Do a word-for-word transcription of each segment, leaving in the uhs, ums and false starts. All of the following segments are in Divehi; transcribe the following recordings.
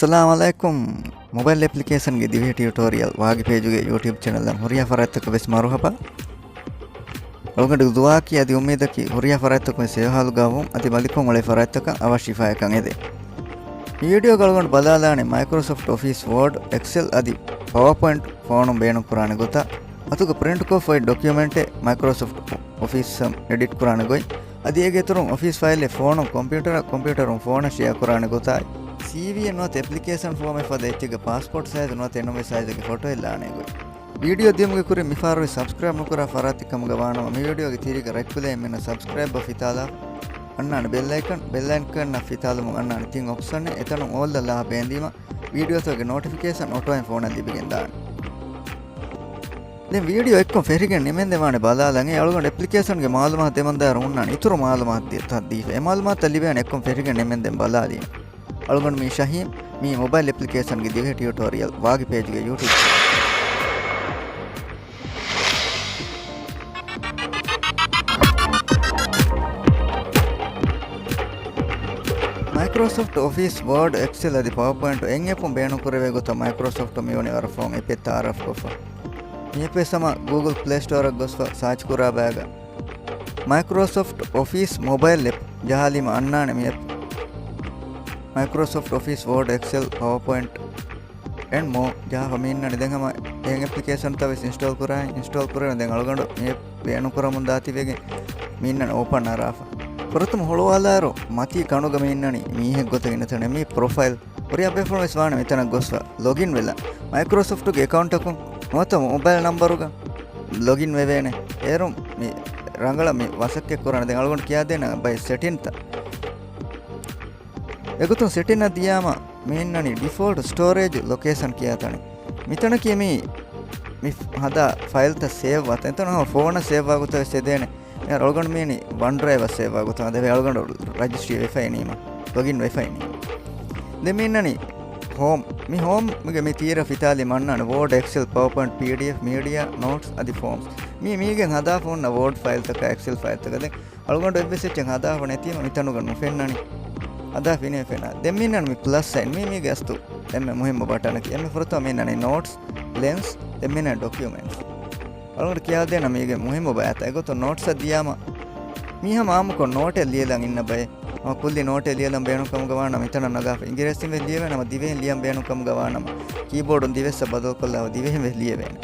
އައްސަލާމު ޢަލައިކުމް. މޮބައިލް އެޕްލިކޭޝަންގެ ދިވެހި ޓިއުޓޯރިއަލް ވާގި ޕޭޖުގެ ޔޫޓިއުބް ޗެނަލަށް ހުރިހާ ފަރާތްތަކަށް ވެސް މަރުޙަބާ. އަޅުގަނޑުގެ ދުޢާއަކީ އަދި އުއްމީދަކީ ހުރިހާ ފަރާތްތަކުން ވެސް ހޭހައިވާލުގައިވުން އަދި މަލިކޮށް އުޅޭ ފަރާތްތަކަށް އަވަށް ޝިފާޔަކަށް އެދޭ. މި ވީޑިއޯގަ އަޅުގަނޑު ބަލާލާނެ މައިކްރޯސޮފްޓް އޮފީސް ވޯޑް، އެކްސެލް އަދި ޕަވަރ ޕޮއިންޓް ފޯނުން ބޭނުންކުރާނެ ގޮތާ، އަތުގަ ޕްރިންޓްކޮށްފައި ޑޮކިއުމެންޓެއް މައިކްރޯސޮފްޓް އޮފީސްއަށް އެޑިޓް ކުރާނެ ގޮތް، އަދި އޭގެ އިތުރުން އޮފީސް ފައިލެއް ފޯނުން ކޮމްޕިއުޓަރަށް، ކޮމްޕިއުޓަރުން ފޯނަށް ޝެއާ ކުރާނެ ގޮތާއި، ސީވީއެއް ނުވަތަ އެޕްލިކޭޝަން ފޯމެއް ފަދަ އެއްޗެއްގެ ޕާސްޕޯޓް ސައިޒު ނުވަތަ އެންއޯވީ ސައިޒެއްގެ ފޮޓޯއެއް ލާނެ ގޮތް. ވީޑިއޯ ދިޔުމުގެ ކުރިން މިފަހަރުވެސް ސަބްސްކްރައިބް ނުކުރާ ފަރާތެއް ކަމުގަ ވާނަމަ، މި ވީޑިއޯގެ ތިރީގަ ރަތްކުލައިން މިންނަ ސަބްސްކްރައިބަށް ފިތާލާ އަންނާނެ ބެލް އައިކަން، ބެލް އައިކަންއަށް ފިތާލުމުން އަންނާނެ ތިން އޮޕްޝަނެއް، އެތަނުން އޯލްއަށް ލާ ބޭންދީމަ، ވީޑިއޯތަކުގެ ނޯޓިފިކޭޝަން އޮޓޯއިން ފޯނަށް ލިބިގެން ދާނެ. ދެން ވީޑިއޯ އެއްކޮށް ފެށިގެން ނިމެންދެން ވާނެ ބަލާލަން. އެ އަޅުގަނޑު އެޕްލިކޭޝަންގެ މައުލޫމާތު ދެމަންދާރު ހުންނާނެ އިތުރު މައުލޫމާތު ދި-، ތައް ދީފަ. އެ މައުލޫމާތުތައް ލިބޭނެ އެއްކޮށް ފެށިގެން ނިމެންދެން ބަލާލީމަ. އަޅުގަނޑު މީ ޝަހީމް، މީ މޮބައިލް އެޕްލިކޭޝަންގެ ދިވެހި ޓިއުޓޯރިއަލް ވާގި ޕޭޖުގެ ޔޫޓިއުބް. މައިކްރޯސޮފްޓް އޮފީސް، ވޯޑް، އެކްސެލް އަދި ޕަވަރ ޕޮއިންޓް އެއް އެޕުން ބޭނުންކުރެވޭ ގޮތަށް މައިކްރޯސޮފްޓް މިވަނީ ވަރަށް ފަހުން އެޕެއް ތައާރަފްކޮށްފަ. މި އެޕް ވެސް ހަމަ ގޫގުލް ޕްލޭ ސްޓޯރަށް ގޮސްފަ ސާޗް ކުރާ ބައިގަ މައިކްރޯސޮފްޓް އޮފީސް މޮބައިލް އެޕް ޖަހާލީމަ އަންނާނެ މި އެޕް. މައިކްރޯސޮފްޓް އޮފީސް، ވޯޑް، އެކްސެލް، ޕަވަރ ޕޮއިންޓް އެންޑް މޯ ޖަހާފަ މި އިންނަނީ. ދެން ހަމަ އެހެން އެޕްލިކޭޝަންތައް ވެސް އިންސްޓޯލް ކުރާ، އިންސްޓޯލް ކުރޭ. ދެން އަޅުގަނޑު މި އެޕް ބޭނުންކުރަމުން ދާތީވެގެން މި އިންނަނީ އޯޕަން އަރާފަ. ފުރަތަމަ ހުޅުވާލާއިރު މަތީ ކަނޑުގަ މި އިންނަނީ މީހެއް ގޮތަށް އިންނަ ތަނެއް. މީ ޕްރޮފައިލް. ހުރިހާ ބޭފުޅުން ވެސް ވާނެ މިތަނަށް ގޮސްފަ ލޮގިން ވެލަން. މައިކްރޯސޮފްޓުގެ އެކައުންޓަކުން ނުވަތަ މޮބައިލް ނަންބަރުގަ ލޮގިން ވެވޭނެ. އޭރުން މި ރަނގަޅަށް މި މަސައްކަތް ކުރާނެ. ދެން އަޅުގަނޑު ކިޔާދޭނަ ބައެއް ސެޓިންތައް. އެގޮތުން ސެޓިންއަށް ދިޔާމަ މި އިންނަނީ ޑިފޯލްޓް ސްޓޯރޭޖް ލޮކޭޝަން ކިޔާ ތަނެއް. މިތަނަކީ މި، މި ހަދާ ފައިލްތައް ސޭވްވާ ތަން. އެތަނުން ހަމަ ފޯނަށް ސޭވްވާ ގޮތަށް ވެސް އެދޭނެ. އެ އަޅުގަނޑު މި އިނީ ވަން ޑްރައިވަށް ސޭވްވާ ގޮތަށް އަދި އަޅުގަނޑު ރަޖިސްޓްރީ ވެފައިނީމަ، ލޮގިން ވެފައިނީމަ. ދެން މި އިންނަނީ ހޯމް. މި ހޯމްގެ މި ތީރަށް ފިތާލީ މަންނާނެ ވޯޑް، އެކްސެލް، ޕަވަރ ޕޮއިންޓް، ޕީޑީއެފް، މީޑިއާ، ނޯޓްސް އަދި ފޯމްސް. މީ މީގެން ހަދާފަ ހުންނަ ވޯޑް ފައިލްތަކާ، އެކްސެލް ފައިލްތަކާ. ދެން އަޅުގަނޑު އެއްވެސް އެއްޗެއް ހަދާފަ ނެތީމަ މިތަނުގަ ނުފެންނަނީ. ހަދާފަ އިނީ ފެނާ. ދެން މި އިންނަނީ މި ޕްލަސް ސައިން. މީ މީގެ އަސްލު އެންމެ މުހިއްމު ބަޓަނަކީ. އެންމެ ފުރަތަމަ މި އިންނަނީ ނޯޓްސް، ލެންސް، ދެން މި އިންނަނީ ޑޮކިއުމެންޓްސް. އަޅުގަނޑު ކިޔާދޭނަ މީގެ މުހިއްމު ބައިތައް. އެގޮތުން ނޯޓްސްއަށް ދިޔާމަ މީ ހަމަ އާއްމުކޮށް ނޯޓެއް ލިޔެލަން އިންނަ ބައެއް. ހަމަ ކުއްލި ނޯޓެއް ލިޔެލަން ބޭނުން ކަމުގަ ވާނަމަ މިތަނަށް ނަގާފަ. އިނގިރޭސިން ވެސް ލިޔެވޭނެ، ހަމަ ދިވެހިން ލިޔަން ބޭނުން ކަމުގަ ވާނަމަ ކީބޯޑުން ދިވެއްސަށް ބަދަލުކޮށްލާފަ ދިވެހިން ވެސް ލިޔެވޭނެ.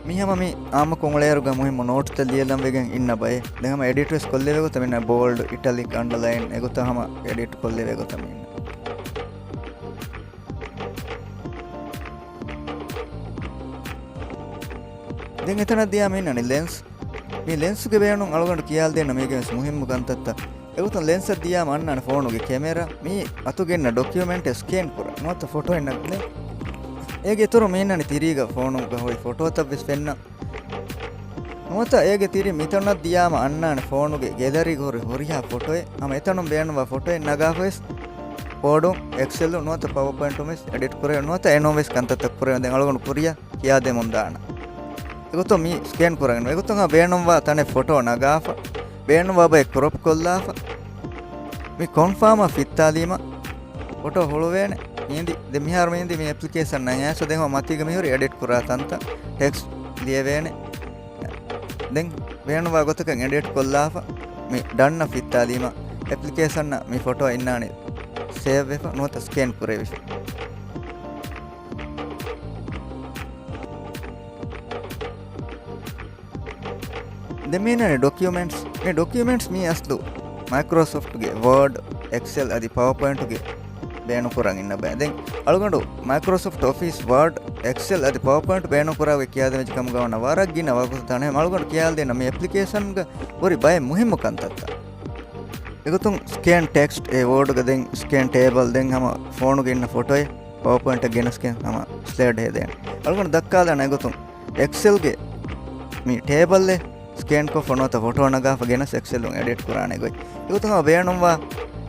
މި ހަމަ މި އާއްމުކޮށް އުޅޭއިރުގަ މުހިއްމު ނޯޓްތައް ލިޔެލަން ވެގެން އިންނަ ބައެއް. ދެން ހަމަ އެޑިޓް ވެސް ކޮށްލެވޭ ގޮތަށް މިންނަ ބޯލްޑް، އިޓަލިކް، އަންޑަލައިން އެގޮތަށް ހަމަ އެޑިޓް ކޮށްލެވޭ ގޮތަށް މި އިންނަ. ދެން އެތަނަށް ދިޔާ މި އިންނަނީ ލެންސް. މި ލެންސްގެ ބޭނުން އަޅުގަނޑު ކިޔާލަދޭނަ މީގެ ވެސް މުހިއްމު ކަންތައްތައް. އެގޮތުން ލެންސަށް ދިޔާ މަންނާނެ ފޯނުގެ ކެމެރާ. މީ އަތުގެ އިންނަ ޑޮކިއުމެންޓެއް ސްކޭން ކުރަން ނުވަތަ ފޮޓޯއެއް ނަގަން. އޭގެ އިތުރު މި އިންނަނީ ތިރީގަ ފޯނުގަ ހުރި ފޮޓޯތައް ވެސް ފެންނަން. ނުވަތަ އޭގެ ތިރި މިތަނަށް ދިޔާމަ އަންނާނެ ފޯނުގެ ގެލަރީގަ ހުރި ހުރިހާ ފޮޓޯއެއް. ހަމަ އެތަނުން ބޭނުންވާ ފޮޓޯއެއް ނަގާފަ ވެސް ބޯޑުން، އެކްސެލުން ނުވަތަ ޕަވަރ ޕޮއިންޓުން ވެސް އެޑިޓް ކުރޭ ނުވަތަ އެނޫން ވެސް ކަންތައްތައް ކުރޭ. ދެން އަޅުގަނޑު ކުރިއަށް ކިޔާދެމުން ދާނަ. އެގޮތުން މި ސްކޭން ކުރަން. އެގޮތުން ބޭނުންވާ ތަނެއް ފޮޓޯ ނަގާފަ، ބޭނުންވާ ބައެއް ކްރޮޕް ކޮށްލާފަ، މި ކޮންފާމަށް ފިއްތާލީމަ ފޮޓޯ ހުޅުވޭނެ. މިއިންދި، ދެ މިހާރު މިއިންދި މި އެޕްލިކޭޝަން ނަގާފަ. ދެން ހަމަ މަތީގަ މިހުރި އެޑިޓް ކުރާ ތަންތަން ޓެކްސްޓް ލިޔެވޭނެ. ދެން ބޭނުންވާ ގޮތަކަށް އެޑިޓް ކޮށްލާފަ، މި ޑަންއަށް ފިއްތާލީމަ އެޕްލިކޭޝަންއަށް މި ފޮޓޯ އިންނާނެ ސޭވް ވެފަ ނުވަތަ ސްކޭން ކުރެވިފަ. ދެން މި އިންނަނީ ޑޮކިއުމެންޓްސް. މި ޑޮކިއުމެންޓްސް މީ އަސްލު މައިކްރޯސޮފްޓްގެ ވޯޑް، އެކްސެލް އަދި ޕަވަރ ޕޮއިންޓުގެ ބޭނުންކުރަން އިންނަ ބައެއް. ދެން އަޅުގަނޑު މައިކްރޯސޮފްޓް އޮފީސް، ވޯޑް، އެކްސެލް އަދި ޕަވަރ ޕޮއިންޓް ބޭނުންކުރާގޮތް ކިޔާދޭން ވެއްޖެ ކަމުގަ ވަންނަ ވަރަށް ގިނަ ވަގުތު ދާނެ. އަޅުގަނޑު ކިޔާލަދޭނަ މި އެޕްލިކޭޝަންގަ ހުރި ބައެއް މުހިއްމު ކަންތައްތައް. އެގޮތުން ސްކޭން ޓެކްސްޓް އެ ވޯޑުގަ، ދެން ސްކޭން ޓޭބަލް، ދެން ހަމަ ފޯނުގެ އިންނަ ފޮޓޯއެއް ޕަވަރ ޕޮއިންޓަށް ގެނެސްގެން ހަމަ ސްލައިޑް ހެދޭނެ. އަޅުގަނޑު ދައްކާލާނެ އެގޮތުން އެކްސެލްގެ މި ޓޭބަލްއެއް ސްކޭންކޮށްފަ ނުވަތަ ފޮޓޯ ނަގާފަ ގެނެސް އެކްސެލުން އެޑިޓް ކުރާނެ ގޮތް. އެގޮތުން ހަމަ ބޭނުންވާ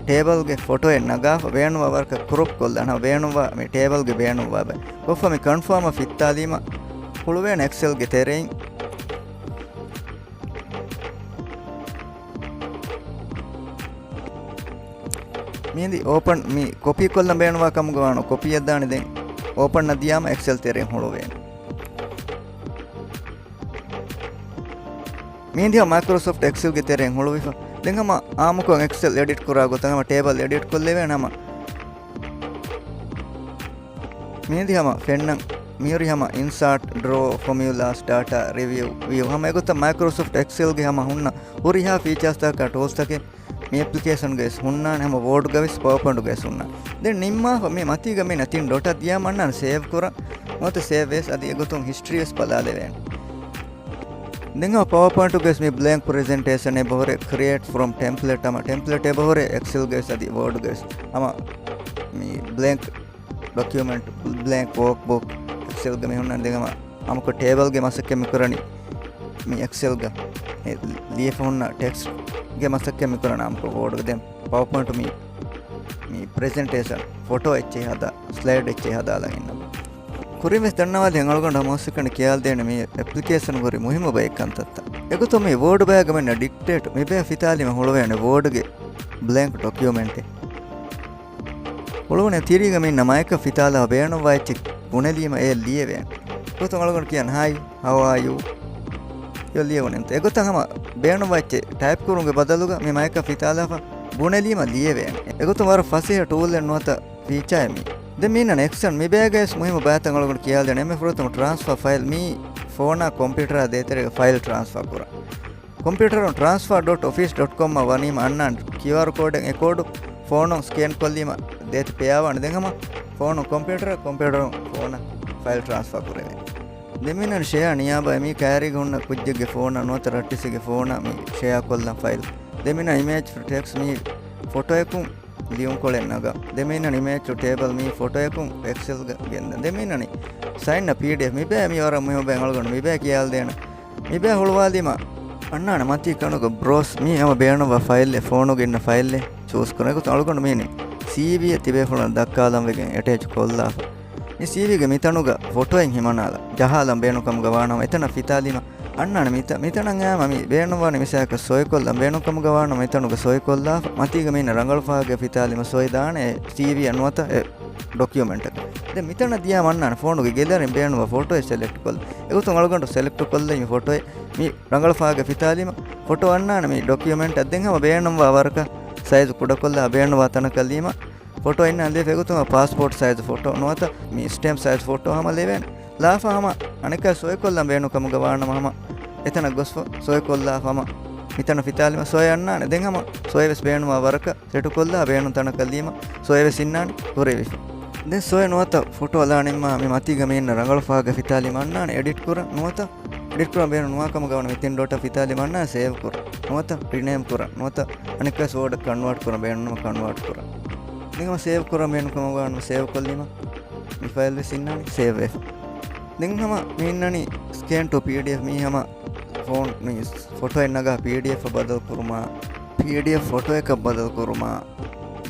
ޓޭބަލްގެ ފޮޓޯއެއް ނަގާފަ ބޭނުންވާ ވަރަކަށް ކްރޮޕް ކޮށްލާނެ. ހަމަ ބޭނުންވާ މި ޓޭބަލްގެ ބޭނުންވާ ބައި ކޮށްފަ މި ކަންފާމަށް ފިއްތާލީމަ ހުޅުވޭނެ އެކްސެލްގެ ތެރެއިން. މިހިނދި އޯޕަން މި ކޮޕީ ކޮށްލަން ބޭނުންވާ ކަމުގަ ވާނު ކޮޕީއަށް ދާނެ. ދެން އޯޕަން އަށް ދިޔާމަ އެކްސެލް ތެރެއިން ހުޅުވޭނެ. މިހިނދި ހަމަ މައިކްރޯސޮފްޓް އެކްސެލްގެ ތެރެއިން ހުޅުވިފަ. ދެން ހަމަ އާއްމުކޮށް އެކްސެލް އެޑިޓް ކުރާ ގޮތަށް ހަމަ ޓޭބަލް އެޑިޓް ކޮށްލެވޭނެ ހަމަ. މިހިނދި ހަމަ ފެންނަން މިހުރި ހަމަ އިންސާޓް، ޑްރޯ، ފޮމިއުލާސް، ޑާޓާ، ރިވިއު، ވިއު ހަމަ އެގޮތަށް މައިކްރޯސޮފްޓް އެކްސެލްގެ ހަމަ ހުންނަ ހުރިހާ ފީޗާސްތަކާ ޓޫލްސްތަކެއް މި އެޕްލިކޭޝަންގައި ހުންނާނެ. ހަމަ ވޯޑްގަވެސް ޕަވަރޕޮއިންޓްގަވެސް ހުންނާނެ. ދެން ނިންމާފަ މި މަތީގަ މި ތިން ޑޮޓަށް ދިޔާމަ އަންނާނެ ސޭވް ކުރަން. ނުވަތަ ސޭވް ވެސް އަދި އެގޮތުން ހިސްޓްރީ ވެސް ބަލާލެވޭނެ. ދެން ހަމަ ޕަވަރޕޮއިންޓުގަވެސް މި ބްލޭންކް ޕްރެޒެންޓޭޝަން އެބަހުރޭ ކްރިއޭޓް ފްރޮމް ޓެމްޕްލޭޓް ހަމަ ޓެމްޕްލޭޓް އެބަހުރޭ އެކްސެލްގަވެސް އަދި ވޯޑްގަވެސް ހަމަ މި ބްލޭންކް ޑޮކިއުމެންޓް، ބްލޭންކް ވޯކްބުކް އެކްސެލްގަ މި ހުންނަން. ދެން ހަމަ އާއްމުކޮށް ޓޭބަލްގެ މަސައްކަތް މި ކުރަނީ މި އެކްސެލްގަ. އެ ލިޔެފަ ހުންނަ ޓެކްސްޓްގެ މަސައްކަތް މި ކުރަނީ އާއްމުކޮށް ވޯޑްގަ. ދެން ޕަވަރޕޮއިންޓް މި، މި ޕްރެޒެންޓޭޝަން ފޮޓޯ އެއްޗެއް ހަދާ، ސްލައިޑް އެއްޗެއް ހަދާލަން އިންނަ. ކުރިން ވެސް ދަންނަވާލި އަޅުގަނޑު ހަމަ ހުސްކަނޑަ ކިޔާލަދޭނެ މި އެޕްލިކޭޝަން ހުރި މުހިއްމު ބައެއް ކަންތައްތައް. އެގޮތުން މި ވޯޑް ބައިގަ މި އިންނަ ޑިކްޓޭޓް މި ބައި ފިތާލީމަ ހުޅުވޭނެ ވޯޑްގެ ބްލޭންކް ޑޮކިއުމެންޓެއް. ހުޅުވުނެ ތިރީގަ މި އިންނަ މައިކަށް ފިތާލާ ބޭނުންވާ އެއްޗެއް ބުނެލީމަ އެ ލިޔެވޭނެ. އެގޮތުން އަޅުގަނޑު ކިޔަން ހާއި، ހައު އާ ޔޫ؟ ޔޯ ލިޔެވުނެންތަ؟ އެގޮތަށް ހަމަ ބޭނުންވާ އެއްޗެއް ޓައިޕް ކުރުމުގެ ބަދަލުގަ މި މައިކަށް ފިތާލާފަ ބުނެލީމަ ލިޔެވޭނެ. އެގޮތުން ވަރަށް ފަސޭހަ ޓޫލެއް ނުވަތަ ފީޗާއެއް މީ. ދެން މީނަން އެކްޝަން މި ބައިގައިސް މުހިއްމު ބައިތައް އަޅުގަނޑު ކިޔާލަދޭނެ. އެންމެ ފުރަތަމަ ޓްރާންސްފާ ފައިލް މީ ފޯނާ ކޮމްޕިއުޓަރާ ދޭތެރޭގަ ފައިލް ޓްރާންސްފާ ކުރަން. ކޮމްޕިއުޓަރުން ޓްރާންސްފާ ޑޮޓް އޮފީސް ޑޮޓް ކޮމް އަށް ވަނީމަ އަންނާނެ ކިއުއާރް ކޯޑެއް އެ ކޯޑު ފޯނުން ސްކޭން ކޮށްލީމަ ދޭތި ޕޭ އާވާނެ. ދެން ހަމަ ފޯނުން ކޮމްޕިއުޓަރަށް، ކޮމްޕިއުޓަރުން ފޯނަށް ފައިލް ޓްރާންސްފާ ކުރެވޭ. ދެން މީނަން ޝެއާ ނިޔާބާ މީ ކައިރީގަ ހުންނަ ކުއްޖެއްގެ ފޯނަށް ނުވަތަ ރައްޓިސެއްގެ ފޯނަށް މި ޝެއާ ކޮށްލަން ފައިލް. ދެން މީނަ އިމޭޖް ޓެކްސްޓް މީ ފޮޓޯއަކުން ލިޔުންކޮޅެއް ނަގާ. ދެން މީނަން އިމޭޖް ޓު ޓޭބަލް މީ ފޮޓޯއަކުން އެކްސެލްގަ ގެންދަން. ދެން މީނަނީ ސައިން އަ ޕީޑީއެފް މި ބައި މި ވަރަށް މުހިއްމު ބައި އަޅުގަނޑު މި ބައި ކިޔާލަދޭނަ. މި ބައި ހުޅުވާލީމަ އަންނާނެ މަތީ ކަނޑުގަ ބްރޯސް މީ ހަމަ ބޭނުންވާ ފައިލްއެއް ފޯނުގަ އިންނަ ފައިލްއެއް ޗޫސް ކުރަން. އެގޮތުން އަޅުގަނޑު މީނީ ސީވީއެއް ތިބޭފުޅުންނަށް ދައްކާލަން ވެގެން އެޓޭޗް ކޮށްލާފަ. މި ސީވީގެ މިތަނުގަ ފޮޓޯއެއް ހިމަނާލަ ޖަހާލަން ބޭނުން ކަމުގަ ވާނަމަ އެތަނަށް ފިތާލީމަ އަންނާނެ މިތަ-، މިތަނަށް އައިމަ މި ބޭނުންވާނެ މިސާކަށް ސޮއިކޮށްލަން ބޭނުން ކަމުގަ ވާނަމަ މިތަނުގަ ސޮއިކޮށްލާފަ މަތީގަ މީނަ ރަނގަޅު ފަހަގަ ފިތާލީމަ ސޮއި ދާނެ ސީވީއަށް ނުވަތަ އެ ޑޮކިއުމެންޓަކަށް. ދެން މިތަނަށް ދިޔާ މަންނާނެ ފޯނުގެ ގެލަރިން ބޭނުންވާ ފޮޓޯއެއް ސެލެކްޓް ކޮށްލަ. އެގޮތުން އަޅުގަނޑު ސެލެކްޓް ކޮށްލައި މި ފޮޓޯއެއް މި ރަނގަޅު ފަހަގަ ފިތާލީމަ ފޮޓޯ އަންނާނެ މި ޑޮކިއުމެންޓަށް. ދެން ހަމަ ބޭނުންވާ ވަރަކަށް ސައިޒު ކުޑަކޮށްލާ ބޭނުންވާ ތަނަކަށް ލީމަ ފޮޓޯ އިންނާން ލިޔެފަ. އެގޮތުން ޕާސްޕޯޓް ސައިޒު ފޮޓޯ ނުވަތަ މި ސްޓޭމްޕް ސައިޒު ފޮޓޯ ހަމަ ލެވޭނެ. ލާފަ ހަމަ އަނެއްކާ ސޮއިކޮށްލަން ބޭނުން ކަމުގަ ވާނަމަ ހަމަ އެތަނަށް ގޮސްފަ ސޮއިކޮށްލާފަ ހަމަ މިތަނަށް ފިތާލީމަ ސޮއި އަންނާނެ. ދެން ހަމަ ސޮއި ވެސް ބޭނުންވާ ވަރަކަށް ސެޓުކޮށްލާ ބޭނުން ތަނަކަށް ލީމަ ސޮއި ވެސް އިންނާނެ ކުރެވިފަ. ދެން ސޮއި ނުވަތަ ފޮޓޯ އަލާނެމާ މި މަތީގަ މި އިންނަ ރަނގަޅު ފަހަގަ ފިތާލީމަ އަންނާނެ އެޑިޓް ކުރަން ނުވަތަ އެޑިޓް ކުރަން ބޭނުން ނުވާ ކަމުގަ ވަނީ މި ތިން ޑޮޓަށް ފިތާލީމަ އަންނާނެ ސޭވް ކުރަން ނުވަތަ ރިނޭމް ކުރަން ނުވަތަ އަނެއްކާ ވޯޑަށް ކަންވާޓް ކުރަން ބޭނުން ކަންވާޓް ކުރަން. ދެން ހަމަ ސޭވް ކުރަން ބޭނުން ކަމުގަ ވާނަމަ ސޭވް ކޮށްލީމަ މި ފައިލް ވެސް އިންނާނެ ސޭވް ވެފަ. ދެން ހަމަ މި އިންނަނީ ސްކޭން ޓު ޕީޑީއެފް މީ ހަމަ ފޯން މި ފޮޓޯއެއް ނަގާ ޕީޑީއެފް އަށް ބަދަލު ކުރުމާ، ޕީޑީއެފް ފޮޓޯއަކަށް ބަދަލު ކުރުމާ،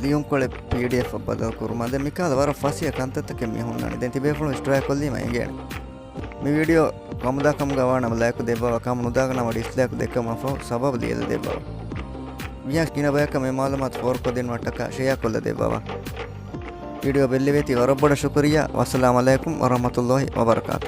ލިޔުންކޮޅެއް ޕީޑީއެފް އަށް ބަދަލު ކުރުމާ. ދެން މިކަހަލަ ވަރަށް ފަސޭހަ ކަންތައްތަކެއް މި ހުންނާނެ. ދެން ތިބޭފުޅުން ވެސް ޓްރައި ކޮށްލީމަ އެނގޭނެ. މި ވީޑިއޯ ކަމުދާ ކަމުގަ ވާނަމަ ލައިކު ދެއްވާވާ، ކަމު ނުދާ ނަމަ ޑިސްލައިކު ދެއްކަމަށްފަހު ސަބަބު ލިޔެލަ ދެއްވާވާ. މިހާ ގިނަ ބަޔަކަށް މި މައުލޫމާތު ފޯރުކޮށްދިނުމަށްޓަކާ ޝެއާ ކޮށްލަ ދެއްވާވާ. ވީޑިއޯ ބެއްލެވޭތީ ވަރަށް ބޮޑަށް ޝުކުރިއްޔާ. ވައްސަލާމް އަލައިކުމް ވަރަހްމަތުﷲ ވަބަރަކާތު.